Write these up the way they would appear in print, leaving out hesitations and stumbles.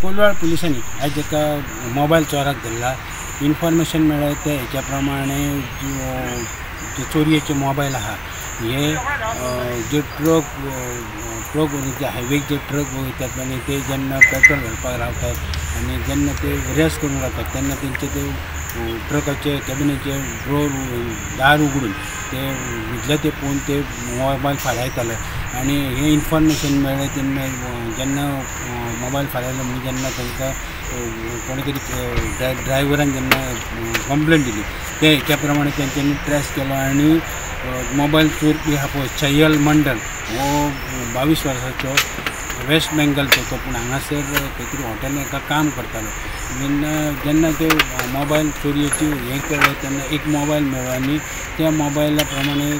कोलवाळ पुलिसांनी आयज एका मोबायल चोराक धरला. इन्फॉर्मेशन मेळ्ळें ते हेच्या प्रमाणे जे चोरयेचे मोबायल आहा हे जे ट्रक ट्रक जे हायवेक जे ट्रक वयतात आनी ते जेन्ना पेट्रोल घालपाक रावतात आनी जेन्ना ते रेस्ट करूंक रावतात तेन्ना तेंचे ते ट्रकाचे कॅबिनाचे ड्रोर दार उगडून ते भितरले ते पळोवन ते मोबायल फारायताले. आनी हें इन्फॉर्मेशन मेळ्ळें तेन्ना जेन्ना मोबायल फारायलो म्हणून जेन्ना तांकां कोणे तरी ड्रायव्हरान जेन्ना कंप्लेन दिली ते हेच्या प्रमाणे तेंच्यांनी ट्रेस केलो आनी मोबायल चोरपी आहा पळय चैयल मंडल हो 22 वर्सांचो वेस्ट बेंगलचो तो, पूण हांगासर खंय तरी हॉटेलान एका काम करतालो. तेन्ना जेन्ना ते मोबायल चोरयेची हें केलें तेन्ना एक मोबायल मेळ्ळो आनी त्या मोबायला प्रमाणे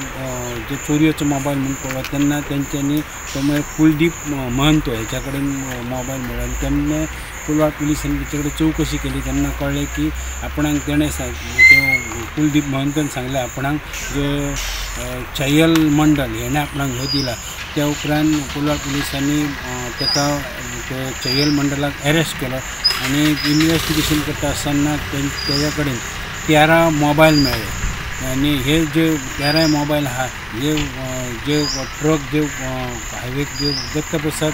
जे चोरयेचो मोबायल म्हूण पळयलो तेन्ना तेंच्यांनी तो मागीर कुलदीप महंत हेच्या कडेन मोबायल मेळ्ळो आनी तेन्ना कोलवाळ पुलिसांनी तेचे कडेन चवकशी केली तेन्ना कळ्ळें की आपणाक तेणें कुलदीप महंतान सांगलें आपणाक जो चैयल मंडल हेणें आपणाक ह्यो दिला. त्या उपरांत कोलवाळ पुलिसांनी ताका चैयल मंडलाक एरेस्ट केलो आनी इन्वेस्टिगेशन करता आसतना तेज्या कडेन 13 मोबायल मेळ्ळे आनी हे जे 13 मोबायल आहा हे जे ट्रक जे हायवेक जे दत्तप्रसाद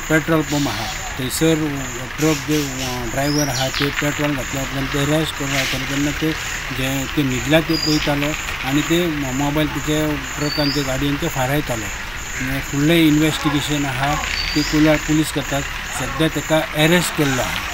पेट्रोल पंप आहा थंयसर ट्रक जे ड्रायव्हर आहा ते पेट्रोल घातल्या उपरांत ते रेस्ट करून रावताले तेन्ना ते जे ते न्हिदला ते पळयतालो आनी ते मोबायल तेच्या ट्रकान ते गाडयेन ते फारायताले. फुडलें इन्वेस्टिगेशन आहा ते कोलवाळ पुलीस करतात. सद्या ताका एरेस्ट केल्लो आहा.